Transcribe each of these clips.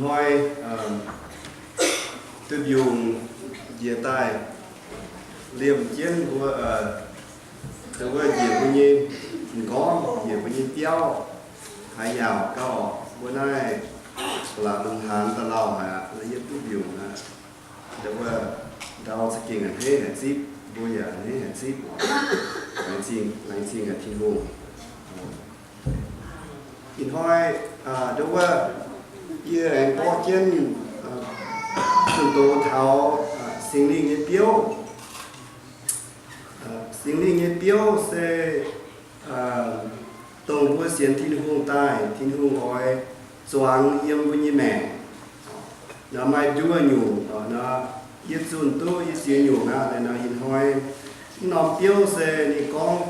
Hnoi duqv mbiungc njiec daaih liemh jienv mbuo, wuov, njiec mbuo nyei m'nqorngv, njiec mbuo nyei biauv, haaix nyungc gauh mbuo naaiv ba'laqc lungh haanz daaih lauh haic aqv. Yie duqv mbiungc aqv. Wuov, ndau za'gengh a'hneiv haic zipv, mbuo yaac a'hneiv haic zipv oc. Laengz zingh, laengz zingh Tin-Hungh. Ih hnoi, wuov, yie aengx mborqv jienv zunh doz taux Singx Lingh nyei biouv. Singx Lingh nyei biouv se dongh mbuo sienx Tin-Hungh daaih, Tin-Hungh oix zuangx yiem mbuo nyei maengc. Nor maaih nduov nyungc, nor yie zunh duqv yie ziex nyungc aqv. Nor ih hnoi mv norm biouv se ninh gorngv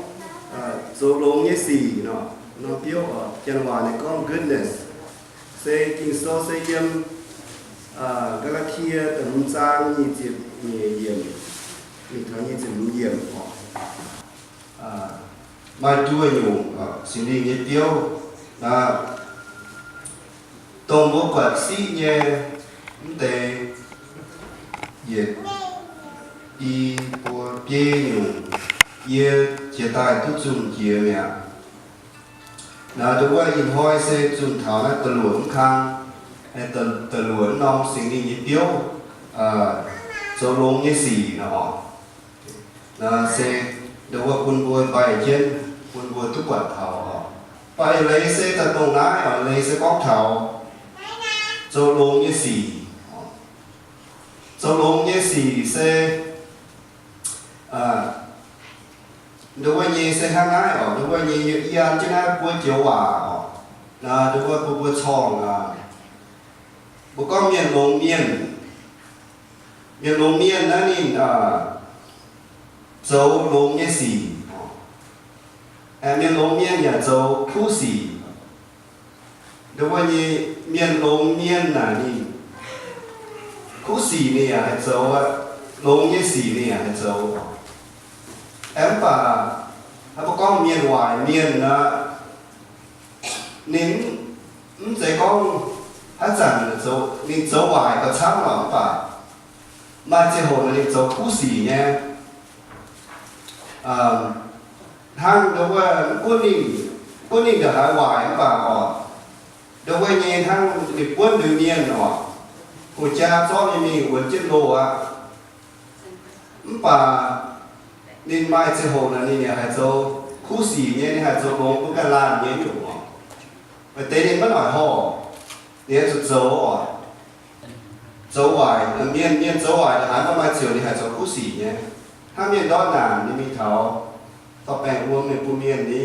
zoux longx nyei sic nor. Norm biouv, Janx waac ninh gorngv goodness. Se Ging-Sou se yiem Gaa^laa^tie da'hmz zaang nyic ziepc nyeic yiemc mingh taux nyic ziepc hmz yiemc oc. Maaih nduov nyungc Singx Lingh nyei biouv, dongh mbuo buatc siqv nyei mv deix yietc i buo biei nyungc, yie jiex daaih duqv zunh jiex mi'aqv. Naaiv ndau wuov ih hnoi se zunh taux naaiv da'luoqc mv kang, da'luoqc norm Singx Lingh nyei biouv, zoux longx nyei sic nor. Naaiv se ndau wuov bun mbuo mbaih jienv, bun mbuo duqv buatc taux oc. Mv baac leiz se daaih dongh naaiv oc, leiz se gorngv taux zoux longx nyei sic. Zoux longx nyei sic se ndau wuov nyei se hnangv naaiv oc. Ndau wuov nyei yie an jienv naaiv buo joux waac oc. Ndau wuov bun mbuo corngh, mbuo gorngv mienh longx mienh. Mienh longx mienh naaiv ninh zoux longx nyei sic. Mienh longx mienh yaac zoux kuv sic. Ndau wuov nyei mienh longx mienh naaic ninh kuv sic ninh yaac haih zoux, longx nyei sic ninh yaac haih zoux. Mv baac mbuo gorngv mienh waaic mienh aqv, ninh mv zeiz gorngv haaix zanc ninh zoux waaic gauh camv lorqc, mv baac maaih ziangh hoc ninh zoux kuv sic nyei. Hnangv ndau wuov, gunv ninh ndongc haaix waaic mv baac oc, ndau wuov nyei hnangv ninh buonv liuz mienh oc, gu'jaa zorqv ninh mingh wuonx jienv loh aqv. Mv baac ninh maaih ziangh hoc naaic ninh yaac haih zoux kuv sic nyei, ninh haih zoux longx bun ganh laanh nyei nyungc oc. Maaih deix ninh maiv noic horpc, ninh zuqc zoux oc. Zoux waaic, mienh, mienh zoux waaic ndongc haaix mv baac maaih ziouc ninh haih zoux kuv sic nyei. Hnangv mienh ndortv naanc ninh mingh taux dorh baengh wuom mingh bun mienh ni,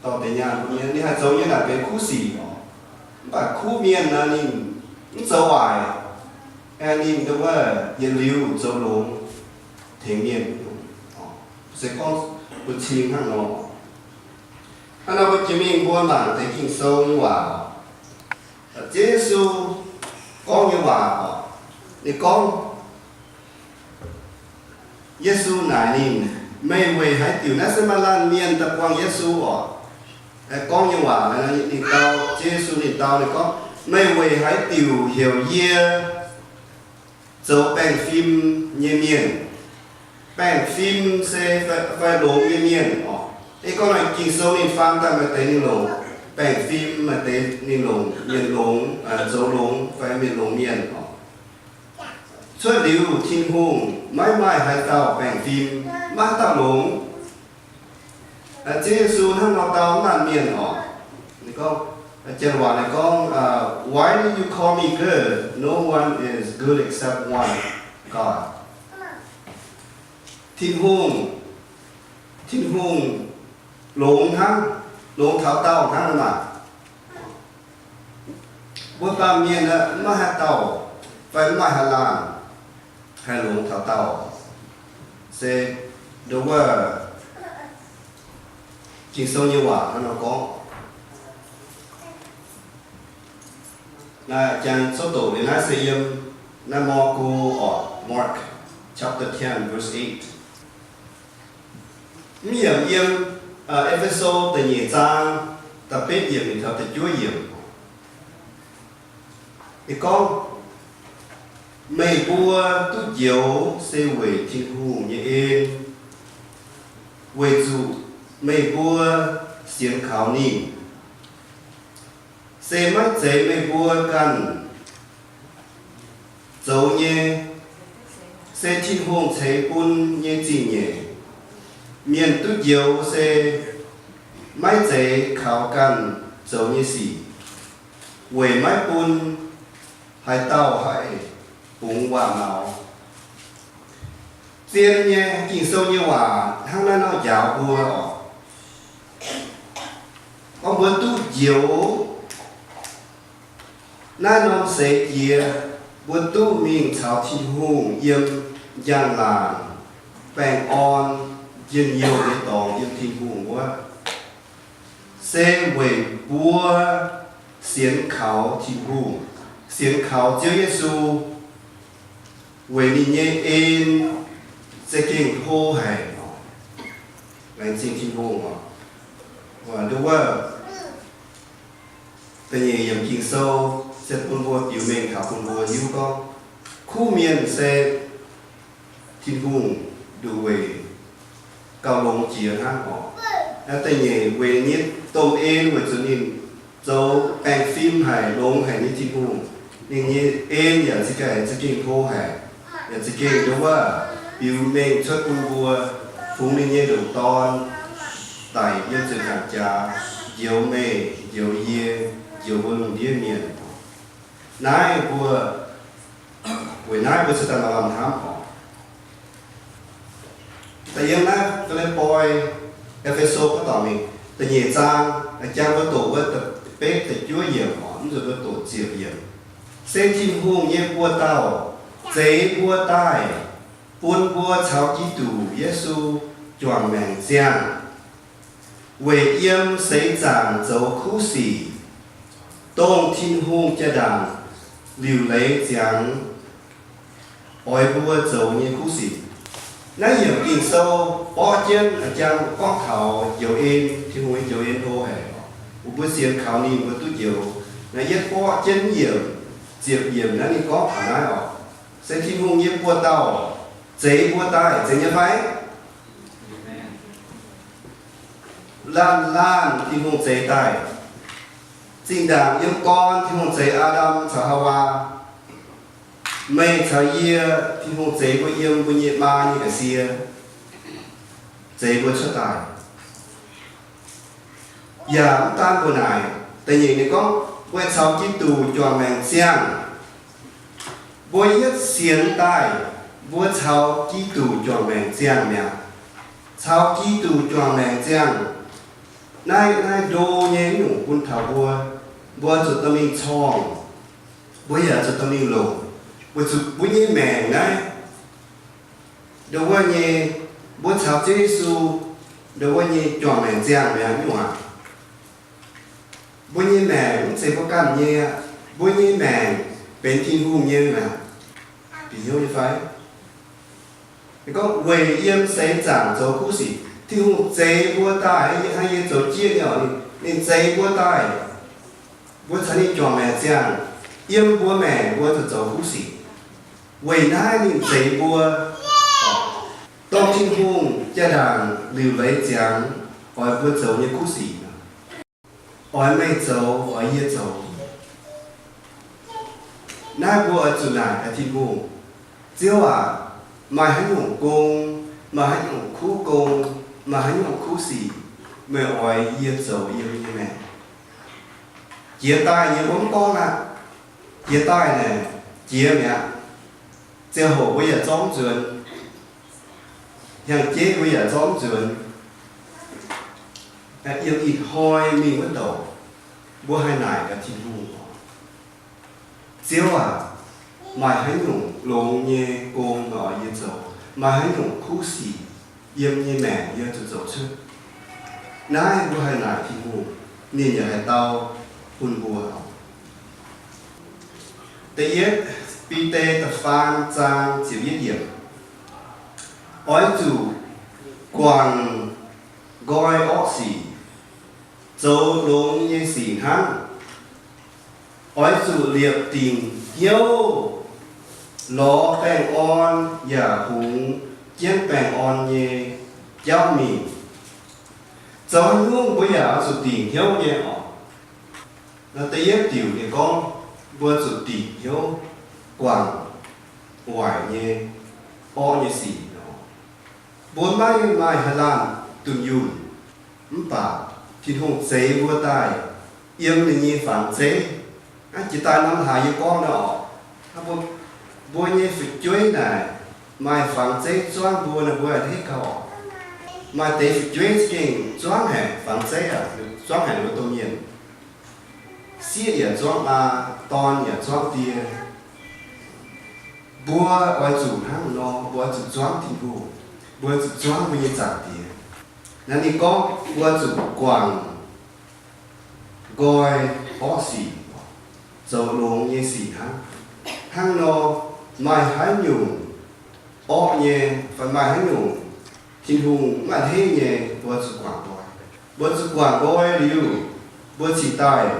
dorh deix nyaanh bun mienh, ninh haih zoux nyei naaic benx kuv sic oc. Mv baac kuv mienh nor ninh mv zoux waaic, aengx ninh ndau wuov yietc liuz zoux longx tengx mienh. Se gorngv bun cing hnangv nor. Hnangv nor mbuo jiex mingh mbuo mangc deix Ging-Sou nyei waac. Ziouv Yesu gorngv nyei waac oc, ninh gorngv, Yesu naaic ninh, meih weic haaix diuc, naaiv se maaih laanh mienh daaih buangh Yesu oc. Gorngv nyei waac, ninh dau, Ziouv Yesu ninh dau, ninh gorngv, meih weic haaix diuc heuc yie zoux baengh fim nyei mienh? Baengh fim se fai longx nyei mienh oc. Ei gorngv naaic Ging-Sou ninh faan daaih maaih deix ninh longc baengh fim, maaih deix ninh longc mienh longx, zoux longx fai mienh longx mienh oc. Cuotv liuz Tin-Hungh maiv maaih haaix dauh baengh fim, maiv haaix dauh longx. Ziouv Yesu hnangv nor dau laanh mienh oc. Ninh gorngv, janx waac ninh gorngv, Why do you call me good? No one is good except one, God. Tin-Hungh, Tin-Hungh longx hnangv, longx taux daauh hnangv maah. Mbuo baamh mienh maiv haaix dauh fai maiv maaih haaix laanh haih longx taux daauh. Se ndongc wuov Ging-Sou nyei waac hnangv nor gorngv. Naaiv jangx souv doqc liuz naaiv se yiem naaiv Maako oc, Mark chapter ten, verse eight. Mv yiemc yiem E^fe^so da'nyeic zaang da'betv yiemc mingh taux da'juov yiemc. Ninh gorngv, meih mbuo duqv njoux se weic Tin-Hungh nyei en, weic zuqc meih mbuo sienx kaux ninh. Se maiv zeiz meih mbuo ganh zoux nyei, se Tin-Hungh ceix bun nyei zingh nyeic. Mienh duqv njoux se maiv zeiz kaux ganh zoux nyei sic, weic maiv bun haaix dauh haih bungx waac-maux. Zien nyei Ging-Sou nyei waac hnangv naaiv nor njaaux mbuo oc. Gorngv mbuo duqv njoux naaiv norm seix jiex, mbuo duqv mingh caux Tin-Hungh yiem njang-laangc baengh orn njien-youh nyei dorngx yiem Tin-Hungh wuov, se weic mbuo sienx kaux Tin-Hungh, sienx kaux Ziouv Yesu, weic ninh nyei en za'gengh hlo haic. Laengz zingh Tin-Hungh oc. Nduov wuov da'nyeic yiemc Ging-Sou se bun mbuo biux mengh taux bun mbuo hiuv gorngv, kuv mienh se Tin-Hungh nduqc weic gauh longx jiex hnangv oc. Naaiv da'nyeic weic nyei domh en weic zuqc ninh zoux baengh fim haic, longx haic nyei Tin-Hungh. Ninh nyei en yaac za'gengh, za'gengh hlo haic, yaac za'gengh nduov wuov biux mengh cuotv bun mbuo fungx ninh nyei ndoqc Dorn daic yiem ziepc nzaangc jaax, njoux meih, njoux yie, njoux mbuo lungh ndiev mienh. Naaiv mbuo, weic naaiv mbuo se daaih maaih lamh hnamv oc. Da'yietv naaiv Fi^lipv^poi, E^fe^so, gorngv dorngc mingh da'nyeic zaang, jang mbuo doqc wuov da'betv da'juov yiemc oc, mv nzunc mbuo doqc ziepc yiemc. Se Tin-Hungh nyei buoz-dauh zeix mbuo daaih, bun mbuo caux Giduc Yesu juangc maengc ziangh, weic yiem seix zaangc zoux kuv sic, dongh Tin-Hungh jaa-ndaangc liuc leiz ziangx oix mbuo zoux nyei kuv sic. Naaiv yiemc Ging-Sou borqv jienv jang gorngv taux njoux en, Tin-Hungh nyei njoux en hlo haic. Mbuo sienx kaux ninh mbuo duqv njoux. Naaiv yietv borqv jienv yiemc, ziepc yiemc naaiv ninh gorngv taux naaiv oc. Se Tin-Hungh nyei buoz-dauh zeix mbuo daaih, zeiz nyei fai? Laanh laanh Tin-Hungh zeix daaih. Zinh ndaangc yiem gorn Tin-Hungh zeix Aa^ndam caux Haawaa. Meih caux yie, Tin-Hungh zeix mbuo yiem mbuo nyei maa nyei ga'sie, zeix mbuo cuotv daaih. Yaac mv daan mbuo naaic, da'nyeic ninh gorngv, weic caux Giduc juangc maengc ziangh. Mbuo yietv sienx daaih, mbuo caux Giduc juangc maengc ziangh mi'aqv. Caux Giduc juangc maengc ziangh. Naaiv, naaiv ndo nyei nyungc bun taux mbuo, mbuo zuqc dorh mingh corngh, mbuo yaac zuqc dorh mingh longc, weic zuqc mbuo nyei maengc naaiv, ndo wuov nyei, mbuo caux Ziouv Yesu, ndo wuov nyei juangc maengc ziangh mi'aqv nyungc aqv. Mbuo nyei maengc mv zeiz mbuo ganh nyei aqv. Mbuo nyei maengc benx Tin-Hungh nyei mi'aqv. Bieqc hnyouv nyei fai? Ninh gorngv weic yiem seix zaangc zoux kuv sic, Tin-Hungh zeix mbuo daaih, hnangv yie zoux jieqv nyei oc, ninh zeix mbuo daaih, mbuo caux ninh juangc maengc ziangh, yiem mbuo maengc mbuo zuqc zoux kuv sic. Weic naaiv ninh zeix mbuo, dongh Tin-Hungh jaa-ndaangc liuc leiz ziangx oix mbuo zoux nyei kuv sic. Oix meih zoux, oix yie zoux. Naaiv mbuo oix zuqc naaic Tin-Hungh, Ziouv aac, maaih haaix nyungc gong, maaih haaix nyungc kuv gong, maaih haaix nyungc kuv sic, meih oix yie zoux yiem yie nyei maengc? Jiex daaih nyei mbuo mv gorngv aqv. Jiex daaih naaic, jiex mi'aqv. Ziangh hoc mbuo yaac zorqv mv nzuonx. Hnyangx-jeiv mbuo yaac zorqv mv nzuonx. Yiem ih hnoi mingh wuov douc, mbuo haih naaic gaax Tin-Hungh, Ziouv aac, maaih haaix nyungc longx nyei gong meih oix yie zoux? Maaih haaix nyungc kuv sic yiem nyei maengc yie zuqc zoux cuotv? Naaiv mbuo haih naaic Tin-Hungh, ninh yaac haih dau bun mbuo. Da'yietv Bide da'faam zaang ziepc yietv yiemc. Oix zuqc guangc nqoi orqv sic, zoux longx nyei sic hnangv. Oix zuqc liepc dingc hnyouv lorz baengh orn yaac hungx jienv baengh orn nyei jauv mingh. Zoux haaix nyungc mbuo yaac oix zuqc dingc hnyouv nyei oc. Naaiv da'yietv diuc ninh gorngv mbuo zuqc dingc hnyouv guangc waaic nyei, orqv nyei sic nor. Mbuo maiv maaih haaix laanh dunh yunh, mv baac Tin-Hungh zeix mbuo daaih yiem ninh nyei fangx zeiv. Aa, jiex daaih norm hlaax yie gorngv nor oc, mbuo nyei fu'jueiv naaic maaih fangx zeiv zuangv mbuo nor, mbuo a'hneiv gauh oc. Maaih deix fu'jueiv za'gengh zuangv haic fangx zeiv aac, zuangv haic ninh mbuo domh mienh. Sieqv yaac zuangv maa, dorn yaac zuangv die. Mbuo oix zuqc hnangv nor, mbuo oix zuqc zuangv Tin-Hungh, mbuo oix zuqc zuangv mbuo nyei Zaangc Diex. Naaiv ninh gorngv mbuo zuqc guangc nqoi orqv sic, zoux longx nyei sic hnangv. Hnangv nor, maaih haaix nyungc orqv nyei fai maaih haaix nyungc Tin-Hungh maiv a'hneiv nyei, mbuo zuqc guangc nqoi. Mbuo zuqc guangc nqoi liuz, mbuo cingx daaih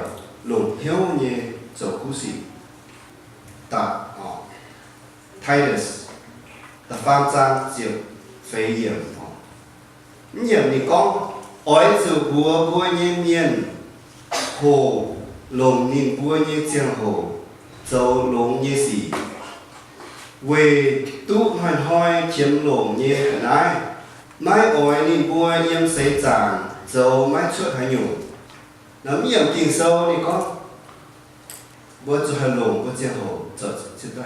longc hnyouv nyei zoux kuv sic. Da'faam, Titus, da'faam zaang ziepc feix yiemc. Mv yiemc ninh gorngv, oix zuqc mbuox mbuo nyei mienh hoqc longc ninh mbuo nyei ziangh hoc zoux longx nyei sic, weic duqv hnoi-hnoi qiemx longc nyei ga'naaiv, maiv oix ninh mbuo yiem seix zaangc zoux maiv cuotv haaix nyungc. Naaiv mv yiemc Ging-Sou ninh gorngv, mbuo zuqc haih longc mbuo ziangh hoc zoux,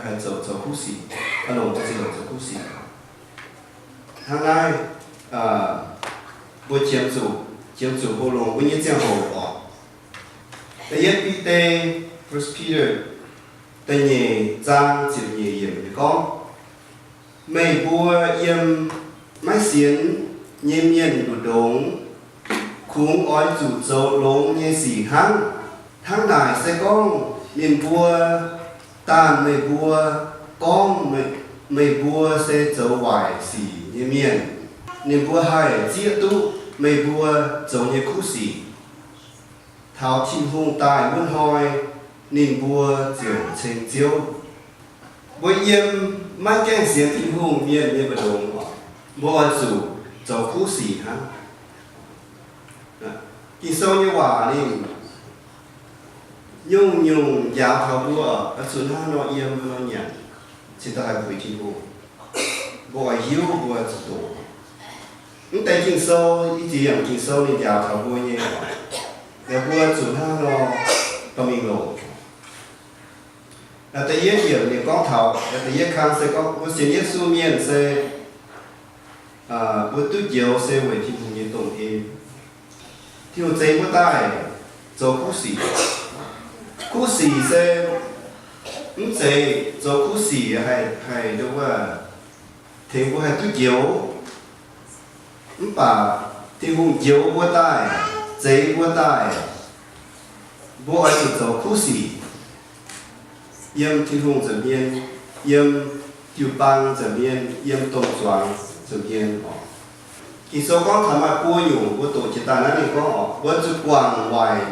haih zoux, zoux kuv sic, haih longc mbuo ziangh hoc zoux kuv sic. Hnangv naaiv, mbuo qiemx zuqc, qiemx zuqc hoqc longc mbuo nyei ziangh hoc oc. Da'yietv Bide, First Peter, da'nyeic zaang ziepc nyeic yiemc ninh gorngv, meih mbuo yiem maiv sienx nyei mienh mbu'ndongx kungx oix zuqc zoux longx nyei sic hnangv. Hnangv naaic se gorngv ninh mbuo daanh meih mbuo gorngv meih mbuo se zoux waaic sic nyei mienh, ninh mbuo haih zieqv duqv meih mbuo zoux nyei kuv sic. Taux Tin-Hungh daaih wuov hnoi, ninh mbuo ziouc ceng Ziouv. Mbuo yiem maiv gaengh sienx Tin-Hungh mienh nyei mbu'ndongx, mbuo oix zuqc zoux kuv sic hnangv. Ging-Sou nyei waac ninh nyungc-nyungc njaaux taux mbuo, oix zuqc hnangv nor yiem, hnangv nor nyanc, cingx daaih haih puix Tin-Hungh. Mbuo oix hiuv mbuo zuqc doqc. Mv deix Ging-Sou, i ziex yiemc Ging-Sou ninh njaaux taux mbuo nyei, mbuo zuqc hnangv nor dorh mingh longc. Da'yietv yiemc ninh gorngv taux, da'yietv kang se gorngv mbuo sienx Yesu mienh se mbuo duqv njoux se weic Tin-Hungh nyei domh en. Tin-Hungh zeix mbuo daaih zoux kuv sic. Kuv sic se mv zeiz zoux kuv sic haih, haih nduov wuov, tengx mbuo haih duqv njoux. Mv baac Tin-Hungh njoux mbuo daaih, zeix mbuo daaih, mbuo oix zuqc zoux kuv sic yiem Tin-Hungh nza'hmien, yiem jiu-baang nza'hmien, yiem domh zuangx nza'hmien oc. Ging-Sou gorngv taux maaih buo nyungc mbuo doqc jiex daaih naaiv ninh gorngv oc, mbuo zuqc guangc waaic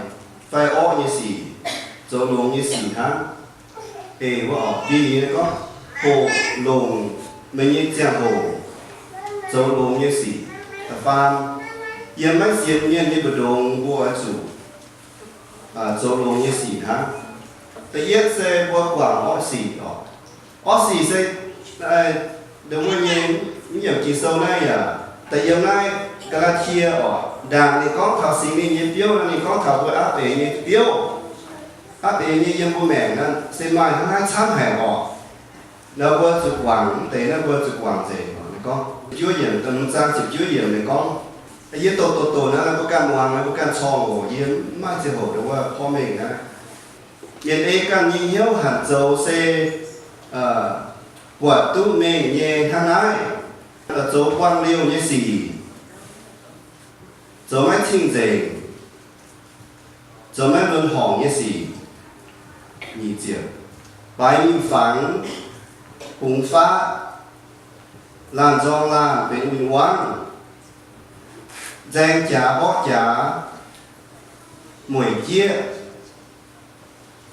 fai orqv nyei sic, zoux longx nyei sic hnangv. Eix wuov oc, mbiv gorngv hoqc longc meih nyei ziangh hoc zoux longx nyei sic. Da'faam, yiem maiv sienx mienh nyei mbu'ndongx mbuo oix zuqc zoux longx nyei sic hnangv. Da'yietv se mbuo guangc orqv sic oc. Orqv sic se, wuov nyei, mv yiemc Ging-Sou naaiv yaac da'yiem naaiv Gaa^laa^tie oc, ndaangc ninh gorngv taux Singx Lingh nyei biouv nor, ninh gorngv taux mbuo aapv eix nyei biouv. Aapv eix nyei yiem mbuo maengc naaiv se maaih hnangv naaiv camv haic oc. Naaiv mbuo zuqc guangc, mv deix naaiv mbuo zuqc guangc nzengc. Ninh gorngv, juov yiemc, hmz zaang ziepc juov yiemc ninh gorngv, yie doqc doqc doqc naaiv, mbuo ganh muangx, mbuo ganh corngh oc. Yie mv maaih ziangh hoc nduov wuov porv mengh naaiv. Mienh ei ganh nyei hnyouv hanc zoux se buatc duqv mengh nyei hnangv naaiv, zoux buangh liouh nyei sic, zoux maiv cing-nzengc, zoux maiv lunx horngc nyei sic. Nyic ziepc, baaix miuc-fangx, bungx faqv, laanh nzorng laanh benx win-wangv, nzaeng jaax mborqv jaax, mueic jieqv,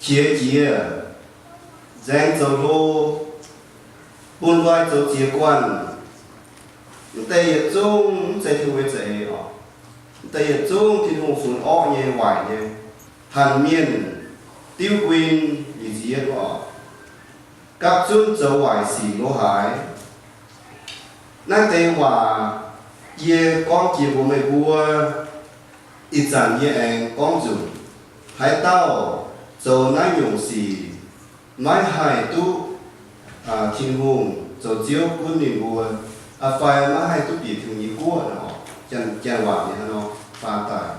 qiex jiez, nzaeng zoux hlo, bun nqoi zoux ziex guanh. Mv deix yietc zungv mv zeiz Tin-Hungh nyei za'eix oc. Mv deix yietc zungv Tin-Hungh funx orqv nyei, waaic nyei, hanc mienh diuv nquin nyic ziepc yietv oc. Gapv zunv zoux waaic sic lo haaix. Naaiv deix waac yie gorngv jiex mbuox meih mbuo, ih zanc yie aengx gorngv nzunc. Haaix dauh zoux naaiv nyungc sic maiv haih duqv Tin-Hungh zoux Ziouv gunv ninh mbuo, fai maiv haih duqv bieqc Tin-Hungh nyei guoqv nor. Janx waac nyei hnangv nor faan daaih.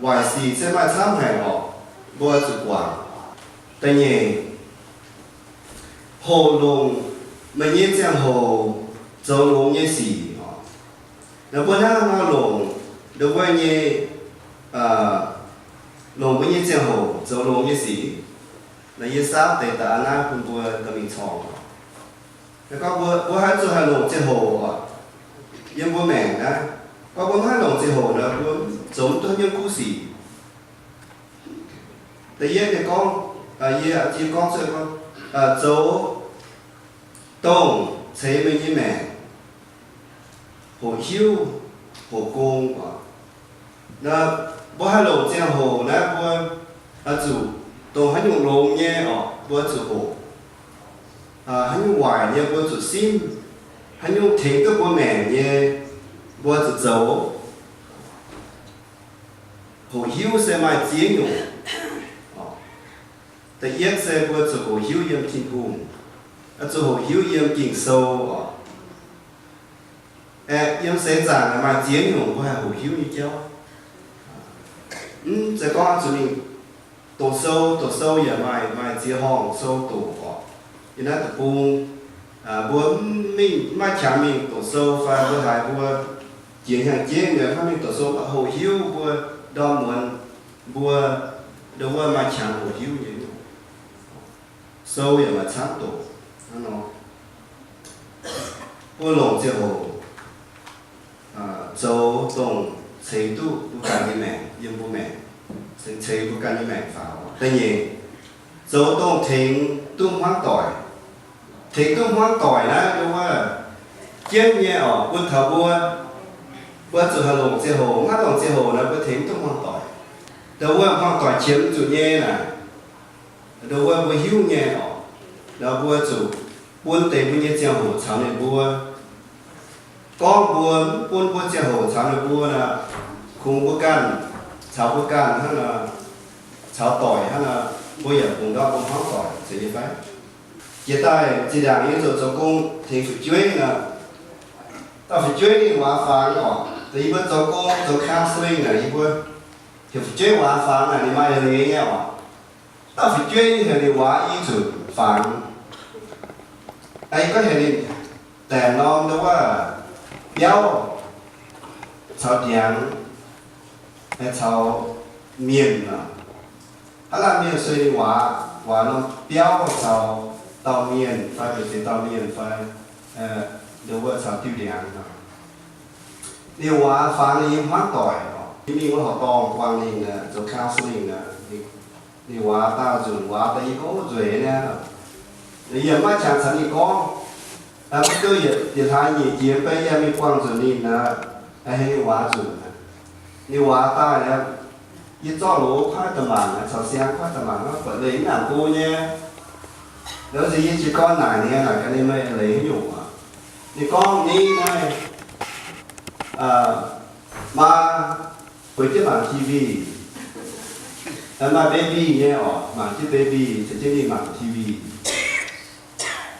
Waaic sic se maaih camv haic oc, mbuo zuqc guangc. Da'nyeic, hoqc longc meih nyei ziangh hoc zoux longx nyei sic oc. Naaiv mbuo hnangv nor longc ndon wuov nyei, longc mbuo nyei ziangh hoc zoux longx nyei sic. Naaiv yie saauv deix daaih naaiv bun mbuo dorh mingh corc. Gorngv mbuo, mbuo haaix zanc haih longc ziangh hoc oc, yiem mbuo maengc naaiv, gorngv mbuo maiv haih longc ziangh hoc nor, mbuo zoux mv duqv haaix nyungc kuv sic. Da'yietv ninh gorngv, yie, yie gorngv cuotv gorngv, zoux dongh ceix meih nyei maengc, hoqc hiuv, hoqc gong oc. Mbuo haih longc ziangh hoc naaiv mbuo zuqc dongh haaix nyungc longx nyei oc, mbuo zuqc hoqc. Haaix nyungc waaic nyei mbuo zuqc simv. Haaix nyungc tengx duqv mbuo maengc nyei, mbuo zuqc zoux. Hoqc hiuv se maaih ziex nyungc. Da'yietv se mbuo zuqc hoqc hiuv yiem Tin-Hungh, zuqc hoqc hiuv yiem Ging-Sou oc. Aeqv, yiem seix zaangc maaih ziex nyungc mbuo haih hoqc hiuv nyei jauv. Mv zeiz gorngv zuqc mingh doqc sou, doqc sou yaac maaih, maaih ziex horngh sou doqc oc. Yiem naaiv deic-bung, mbuo mv mingh, maiv qangx mingh doqc sou fai mbuo haiz mbuo jiex hnyangx-jeiv nyei maiv mingh doqc sou, mv baac hoqc hiuv mbuo ndorm muonz mbuo ndon wuov maaih qangx hoqc hiuv nyei. Sou yaac maaih camv doqc hnangv nor. Mbuo longc ziangh hoc zoux dongh ceix duqv mbuo ganh nyei maengc, yiem mbuo maengc, ceix mbuo ganh nyei maengc faaux. Da'nyeic, zoux dongh tengx duqv hmuangv doic. Tengx duqv hmuangv doic naaiv ndon wuov jienv nyei oc, bun taux mbuo, mbuo zuqc haih longc ziangh hoc. Maiv longc ziangh hoc nor mbuo tengx mv duqv hmuangv doic. Ndon wuov hmuangv doic qiemx zuqc nyei naaic, ndon wuov mbuo hiuv nyei oc. Nor mbuo zuqc bun deix mbuo nyei ziangh hoc caux ninh mbuo. Gorngv mbuo mv bun mbuo ziangh hoc caux ninh mbuo nor, kungx mbuo ganh caux mbuo ganh hnangv nor, caux doic hnangv nor, mbuo yaac kungx ndortv mbuo hmuangv doic zeiz nyei fai? Jiex daaih zinh ndaangc yie zoux zoux gong tengx fu'jueiv nor, dauh fu'jueiv ninh waac fangx oc. Deix yie mbuo zoux gong zoux counselling naaic, yie mbuo heuc fu'jueiv waac fangx naaic ninh maaih eix leiz nyei oc. Dauh fu'jueiv heuc ninh waac i zunc fangx. Yie gorngv heuc ninh daengx norm ndon wuov biauv caux ndiangx caux mienh oc. Aav lamh mienh sueih ninh waac, waac norm biauv caux dauh mienh fai mbu'ziex dauh mienh fai ndon wuov caux diuh ndiangx. Ninh waac fangx ninh nyei hmuangv doic oc. Yie mingh wuov horqc dorngh buangh ninh zoux counselling. Ninh waac daauh nzunc waac daaih yie gorngv nzueic naaiv. Yie maiv qangx caux ninh gorngv. Mv duqv yietc hlaax nyeic jiex mv bei yie mingh buangh nzunc ninh aqv, heuc ninh waac nzunc. Ninh waac daaih aqv, yie zorqv loz kuaaiv da'maanc caux siang kuaaiv da'maanc, buatc leiz mv nangc go nyei. Liuz nzunc yie jiez gorn naaic ninh, naaic gaax ninh, meih leiz haaix nyungc aqv? Ninh gorngv ninh naaiv maa bueix jienv mangc T V, maaih baby nyei oc, mangc jienv baby, caux jienv ninh mangc T V.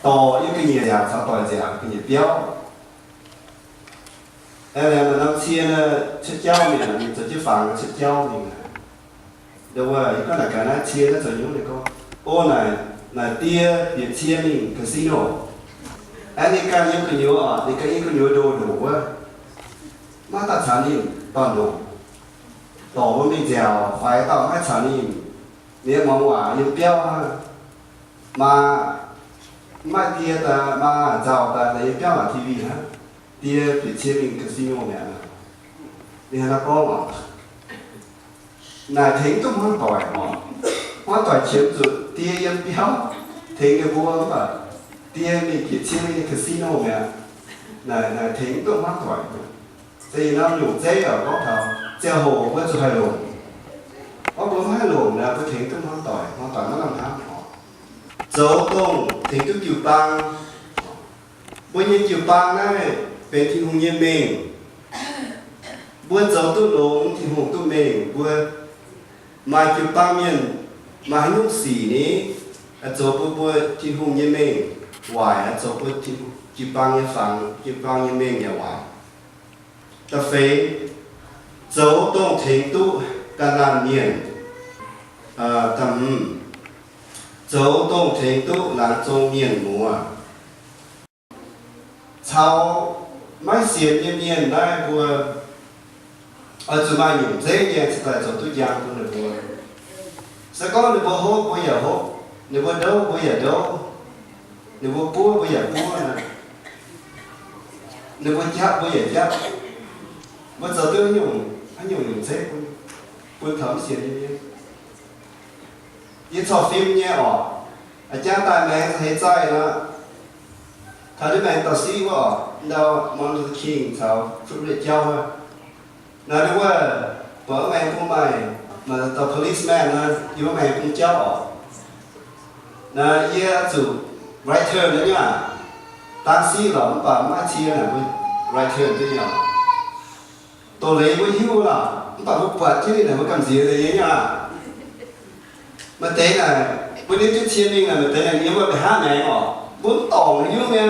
Dorh yie ga'nyiec nziaauc caux doic nziaauc ga'nyiec biauv. Aengx maaih norm cie cuotv jauv mingh, ninh zoux jienv fangx cuotv jauv mingh. Ndon wuov yie gorngv naaic gaax naaiv cie naaiv zoux nyungc, ninh gorngv, o naaic, naaic die bieqc cie mingh casino. Aengx ninh ganh yiem gu'nyuoz oc, ninh ganh yiem gu'nyuoz ndoh ndoqc wuov, maiv daaih caux ninh dorh ndoqc. Dorh wuov mingh nziaauc faix dauh maiv caux ninh. Ninh muangx waac yiem biauv hnangv. Maa, mv maaih die daaih, maa nzauh daaih, daaih yiem biauv mangc T V hnangv. Die bieqc cie mingh casino mi'aqv. Ninh hnangv naaiv gorngv oc. Naaic tengx duqv hmuangv doic oc. Hmuangv doic qiemx zuqc die yiem biauv tengx ninh mbuo, mv baac die mingh bieqc cien mingh casino mi'aqv. Naaic, naaic tengx duqv hmuangv doic. Se ih norm nyungc zeiv yaac gorngv taux ziangh hoc mbuo zuqc haih longc. Gorngv mbuo mv haih longc naaic, mbuo tengx duqv hmuangv doic, hmuangv doic maiv lamh hnamv oc. Zoux dongh tengx duqv jiu-baang. Mbuo nyei jiu-baang naaiv benx Tin-Hungh nyei mengh. Mbuo zoux duqv longx, Tin-Hungh duqv mengh mbuo. Maaih jiu-baang mienh maaih haaix nyungc sic ni, zoux bun mbuo Tin-Hungh nyei mengh waaic, zoux bun jiu-baang nyei fangx, jiu-baang nyei mengh yaac waaic. Da'feix, zoux dongh tengx duqv ga'naanh mienh. Da'hmz, zoux dongh tengx duqv laangz zong mienh muoz. Caux maiv sienx nyei mienh naaiv mbuo oix zuqc maaih nyungc zeiv nyei cingx daaih zoux duqv njang bun ninh mbuo. Se gorngv ninh mbuo hopv mbuo yaac hopv, ninh mbuo ndouv mbuo yaac ndouv, ninh mbuo buov mbuo yaac buov, ninh mbuo japv mbuo yaac japv, mbuo zoux duqv haaix nyungc, haaix nyungc nyungc zeiv bun, bun taux maiv sienx nyei mienh. Yie corc fim nyei oc. A'jang daaih maengx heix zaih nor, taux ndiev maengx dauh siqv wuov oc, ndau Martin Luther King caux Frederick jauv wuov. Naaiv ndau wuov, buatc wuov maengx bung maaih, maaih dauh policeman nor, yie wuov maengx bung jauv oc. Naaiv yie zuqc right turn nyei aqv. Daan siqv lorqc mv baac maiv cie naaic mbuo right turn duqv nyei oc. Doz-leiz mbuo hiuv lorqc, mv baac mbuo buatc jienv ninh naaic mbuo gamh nziex nyei aqv. Maaih deix naaic mbuo ninh jienv cie mingh naaic, maaih deix naaic yiem wuov mbuo hnangv maengx oc, mbuo mv dorngc nyungc nyei.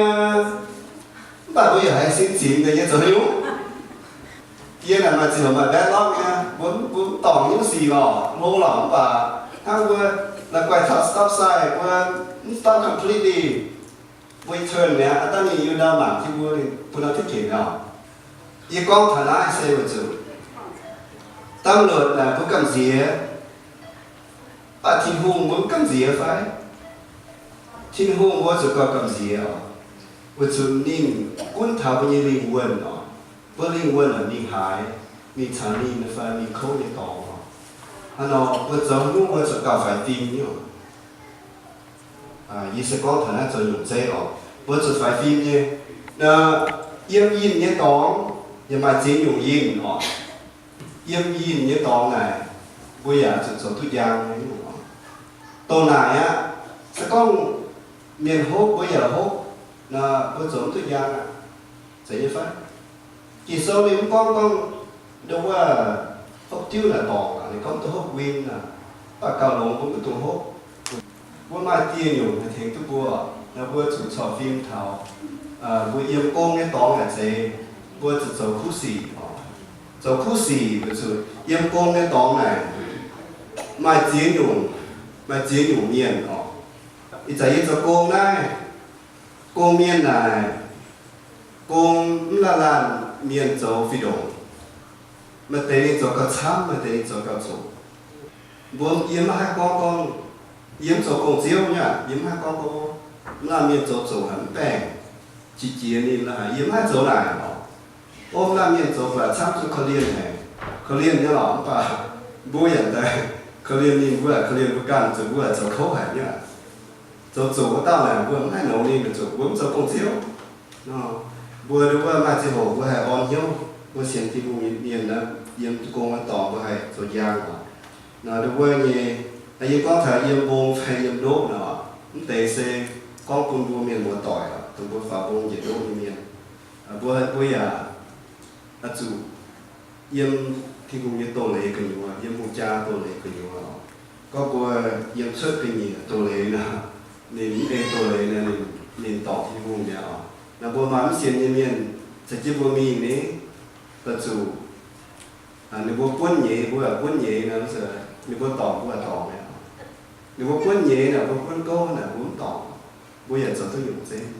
Mv baac mbuo yaac haih sin zinx deix nyei zoux nyungc. Yie naaic maaih ziouc maaih bad luck nyei, mbuo, mbuo mv dorngc nyungc sic lorqc, hlo lorqc, mv baac hnangv mbuo la'guaih taux stop sign, mbuo mv stop completely, mbuo turn mi'aqv, aav dangh ninh yiem ndau mangc jienv mbuo, ninh bun ndau tiqv ginc oc. Yie gorngv taux naaiv se weic zuqc ตำรวจ naaic mbuo gamh nziex, mv baac Tin-Hungh mbuo mv gamh nziex fai? Tin-Hungh mbuo zuqc gauh gamh nziex oc, weic zuqc ninh gunv taux mbuo nyei lingh wuonh oc. Mbuo lingh wuonh oc, mingh haaix, mingh caux ninh fai mingh kouv nyei dorngx oc. Hnangv nor mbuo zoux haaix nyungc mbuo zuqc gauh faix fim nyei oc. Yie se gorngv taux naaiv zoux nyungc zeiv oc, mbuo zuqc faix fim nyei. Yiem yinh nyei dorngx yaac maaih ziex nyungc yinh oc. Yiem yinh nyei dorngx naaic, mbuo yaac zuqc zoux duqv njang nyei. Dongh naaic aqv, se gorngv mienh hopv mbuo yaac hopv, mbuo zoux mv duqv njang aqv. Zeiz nyei fai? Ging-Sou ninh mv gorngv gorngv ndo wuov hopv diuv naaic dorngc, ninh gorngv duqv hopv win aqv. Mv baac gauh longx mbuo mv dungx hopv. Mbuo maaih dieh nyungc haih tengx duqv mbuo, naaiv mbuo zuqc corc fim taux mbuo yiem gong nyei dorngx naaic zeiz, mbuo zuqc zoux kuv sic oc. Zoux kuv sic weic zuqc yiem gong nyei dorngx naaic maaih ziex nyungc, maaih ziex nyungc mienh oc. Ih zanc yie zoux gong naaiv, gong mienh naaic, gong mv laanh laanh mienh zoux fih ndongc. Maaih deix ninh zoux gauh camv, maaih deix ninh zoux gauh zoqc. Mbuo yie maiv haih gorngv gorngv, yie mv zoux gong-ziouv nyei aqv, yie maiv haih gorngv gorngv mv laanh mienh zoux zoqc haic mv baengh, qiex jiez ninh la'haic, yie maiv haih zoux naaic oc. Ov, mv laanh mienh zoux baac camv zuqc korv-lienh haic, korv-lienh nyei lorqc, mv baac mbuo yaac daaih korv-lienh ninh, mbuo yaac korv-lienh mbuo ganh, zuqc mbuo yaac zoux kouv haic nyei aqv. Zoux zoqc wuov dauh naaic mbuo mv haih longx ninh, weic zuqc mbuo mv zoux gong-ziouv. Mbuo ndo wuov maaih ziangh hoc mbuo haih orn hnyouv, mbuo sienx Tin-Hungh nyei mienh naaiv, yiem gong wuov dorngx mbuo haih zoux njang oc. Naaiv ndo wuov nyei, yie gorngv taux yiem mbong fai yiem ndoqv naaic, mv deix se gorngv bun mbuo mienh muoz-doic oc, dongh mbuo faaux mbong njiec ndoqv nyei mienh. Mbuo, mbuo yaac oix zuqc yiem Tin-Hungh nyei doz-leiz gu'nyuoz, yiem hungh jaa doz-leiz gu'nyuoz oc. Gorngv mbuo yiem cuotv ga'nyiec doz-leiz naaic, ninh mv ei doz-leiz naaic, ninh, ninh dorngc Tin-Hungh mi'aqv oc. Naaiv mbuo maaih mv sienx nyei mienh caux jienv mbuo mingh ni, daaih zuqc ninh mbuo buonv nyeiz, mbuo yaac buonv nyeiz naaic, ninh mbuo dorngc mbuo yaac dorngc mi'aqv. Ninh mbuo buonv nyeiz naaic, mbuo buonv gouv naaic, mbuo mv dorngc, mbuo yaac zoux duqv nyungc zeiv.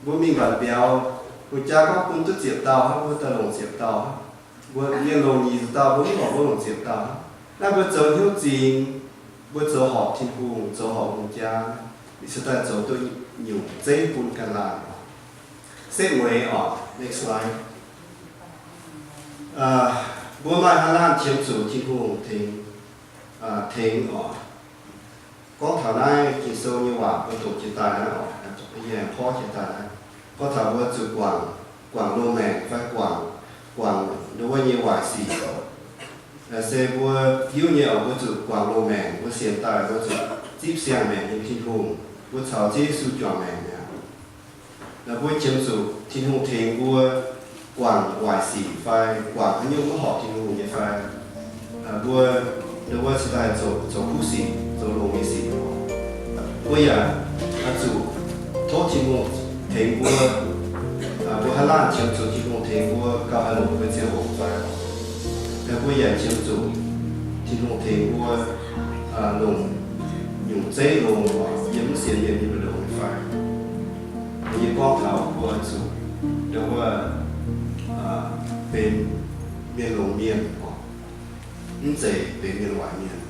Mbuo mingh mbatc mbiauz, hungh jaa gorngv bun duqv ziepc dauh hnangv, mbuo daaih longc ziepc dauh hnangv. Mbuo mienh longc nyic ziepc dauh, mbuo mv longc, longc ziepc dauh hnangv. Naaiv mbuo zoux hnyouv zingx, mbuo zoux horpc Tin-Hungh, zoux horpc hungh jaa, ninh se daaih zoux duqv nyungc zeiv bun ganh laanh. Setv mueiz oc, next slide. Mbuo maaih haaix laanh qiemx zuqc Tin-Hungh tengx, tengx oc. Gorngv taux naaiv Ging-Sou nyei waac mbuo doqc jiex daaih naaiv oc, yie aengx porv jiex daaih naaiv. Gorngv taux mbuo zuqc guangc, guangc loz-maengc fai guangc, guangc ndon wuov nyei waaic sic oc. Se mbuo hiuv nyei oc, mbuo zuqc guangc loz-maengc, mbuo sienx daaih mbuo zuqc zipv siang-maengc nyei Tin-Hungh, mbuo caux Ziouv Yesu juangc maengc mi'aqv. Mbuo qiemx zuqc Tin-Hungh tengx mbuo guangc waaic sic fai guangc haaix nyungc maiv horpc Tin-Hungh nyei fai? Mbuo, mbuo cingx daaih zoux, zoux kuv sic, zoux longx nyei sic. Mbuo yaac zuqc tov Tin-Hungh tengx mbuo. Mbuo haaix laanh qiemx zuqc Tin-Hungh tengx mbuo gauh haih longc mbuo nyei ziangh hoc fai? Mbuo yaac qiemx zuqc Tin-Hungh tengx mbuo longc nyungc zeiv longx, yiem mv sienx mienh nyei mbu'ndongx nyei fai? Yie gorngv taux mbuo zuqc ndon wuov benx mienh longx mienh, mv zeiz benx mienh waaic mienh.